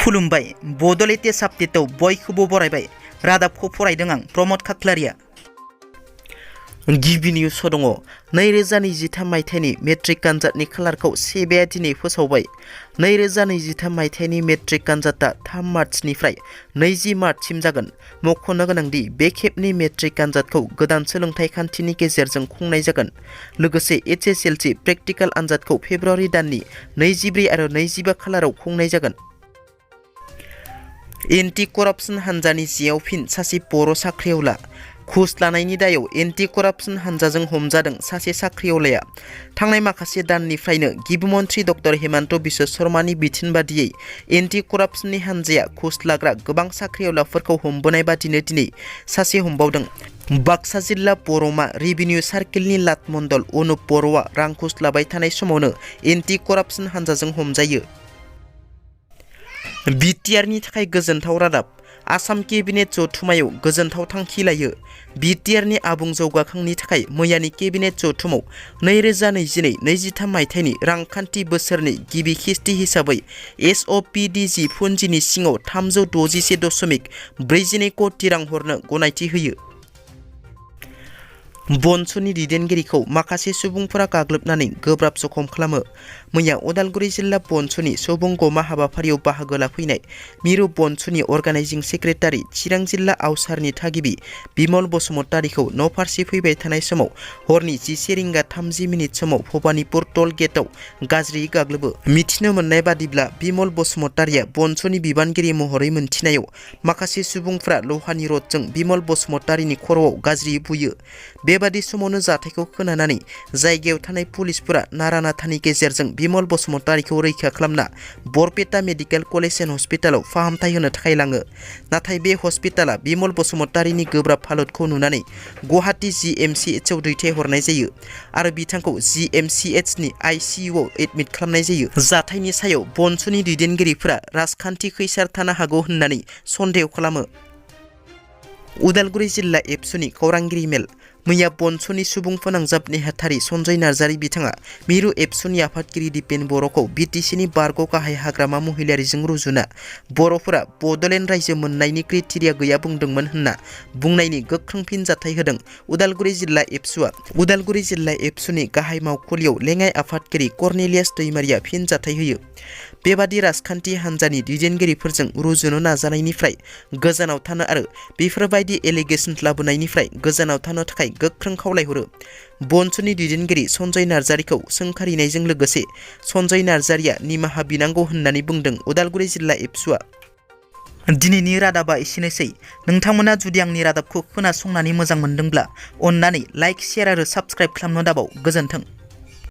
खुलुमबाय बड' लेटेस्ट आपडेटआव बयखौबो बरायबाय रादाबखौ फरायदों आं प्रमद खाख्लारिया। गिबि निउस दङ 2023 मायथाइनि मेट्रिक आनजादनि खालारखौ सेबेआ दिनै फोसावबाय। 2023 मायथाइनि मेट्रिक आनजादा 3 मार्चनिफ्राय 20 मार्चसिम जागोन। मख'नो गोनांदि बे खेबनि मेट्रिक आनजादखौ गोदान सोलोंथाइ खान्थिनि गेजेरजों खुंनाय जागोन। लोगोसे HSLC प्रेक्टिकल आनजादखौ फेब्रुवारि दाननि 24 आरो 25 खालाराव खुंनाय जागोन। एन्टि करापसन हानजानि जेयाव फिन सासे बर' साख्रिआवला। घुस लानायनि दायाव एन्टि करापसन हानजाजों हमजादों सासे साख्रिआवलाया। थांनाय माखासे दाननिफ्रायनो गिबि मन्थ्रि डक्टर हेमन्त बिश्व शर्मानि बिथोन बादियै एन्टि करापसननि हानजाया घुस लाग्रा गोबां साख्रिआवलाफोरखौ हमबोनाय बादिनो दिनै सासे हमबावदों। बाक्सा जिल्ला बर'मा रेभिनिउ सार्केलनि लाट मण्डल अनुप बर'आ रां घुस लाबाय थानाय समावनो एन्टि करापसन हानजाजों हमजायो। बिटिआरनि थाखाय गोजोनथाव रादाब। आसाम केबिनेट जथुमायाव गोजोनथाव थांखि लायो। बिटिआरनि आबुं जौगाखांनि थाखाय मैयानि केबिनेट जथुमाव 2022-23 मायथाइनि रांखान्थि बोसोरनि गिबि किस्ति हिसाबै SOPDG फुन्जिनि सिङाव 361.42 कौटि रां हरनो गनायथि होयो। बनसुनि दैदेनगिरिखौ माखासे सुबुंफोरा गाग्लोबनानै गोब्राब जखम खालामो। मैया उदालगुरि जिल्ला बनसुनि सुबुं गमा हाबाफारियाव बाहागो लाफैनाय मिरु बनसुनि अर्गानाइजिं सेक्रेटारि चिरां जिल्ला आवसारनि थागिबि बिमल बसुमतारीखौ न' फारसे फैबाय थानाय समाव हरनि 11:30 समाव भबानिपुर टल गेटआव गाज्रियै गाग्लोबो। मिथिनो मोननाय बादिब्ला बिमल बसुमतारीया बनसुनि बिबानगिरि महरै मोनथिनायाव माखासे सुबुंफोरा लहानि रडजों बिमल बसुमतारीनि खर'आव गाज्रियै बुयो। बेबादि समावनो जाथायखौ खोनानानै जायगायाव थानाय पुलिसफोरा नारा-नाथानि गेजेरजों बिमल बसुमतारीखौ रैखा खालामना बरपेटा मेडिकेल कलेज एन्ड हस्पिटालाव फाहामथाय होनो थाखाय लाङो। नाथाय बे हस्पिटाला बिमल बसुमतारीनि गोब्राब हालोदखौ नुनानै गुवाहाटी GMCHआव दैथायहरनाय जायो आरो बिथांखौ GMCHनि ICUआव एडमिट खालामनाय जायो। जाथायनि सायाव बनसुनि दैदेनगिरिफोरा राजखान्थि खैसार थानो हागौ होननानै सन्देह खालामो। उदालगुरि जिल्ला एबसुनि खौरांगिरि मेल। मैया बनसुनि सुबुं फोनांजाब नेहाथारि सन्जय नार्जारी बिथाङा मिरु एबसुनि आफादगिरि दिपेन बर'खौ BTCनि बारग' गाहाय हाग्रामा महिलारिजों रुजुना बर'फोरा बड'लेण्ड रायजो मोननायनि क्राइटेरिया गैया बुंदोंमोन होनना बुंनायनि गोख्रों फिनजाथाय होदों उदालगुरि जिल्ला एबसुआ। उदालगुरि जिल्ला एबसुनि गाहाय मावखुलियाव लेङाइ आफादगिरि कर्नेलियास दैमारिया फिनजाथाय होयो। बेबादि राजखान्थि हान्जानि दैदेनगिरिफोरजों रुजुनो नाजानायनिफ्राय गोजानाव थानो आरो बेफोरबायदि एलिगेसन लाबोनायनिफ्राय गोजानाव थानो थाखाय गोख्रों खावलायहरो। बनसुनि दैदेनगिरि सन्जय नार्जारीखौ सोंखारिनायजों लोगोसे सन्जय नार्जारीया निमाहा बिनांगौ होननानै बुंदों उदालगुरि जिल्ला एबसुआ। दिनैनि रादाबा एसेनोसै। नोंथांमोना जुदि आंनि रादाबखौ खोनासंनानै मोजां मोनदोंब्ला अन्नानै लाइक, शेयार आरो साबस्क्राइब खालामनो दाबाव। गोजोन्थों।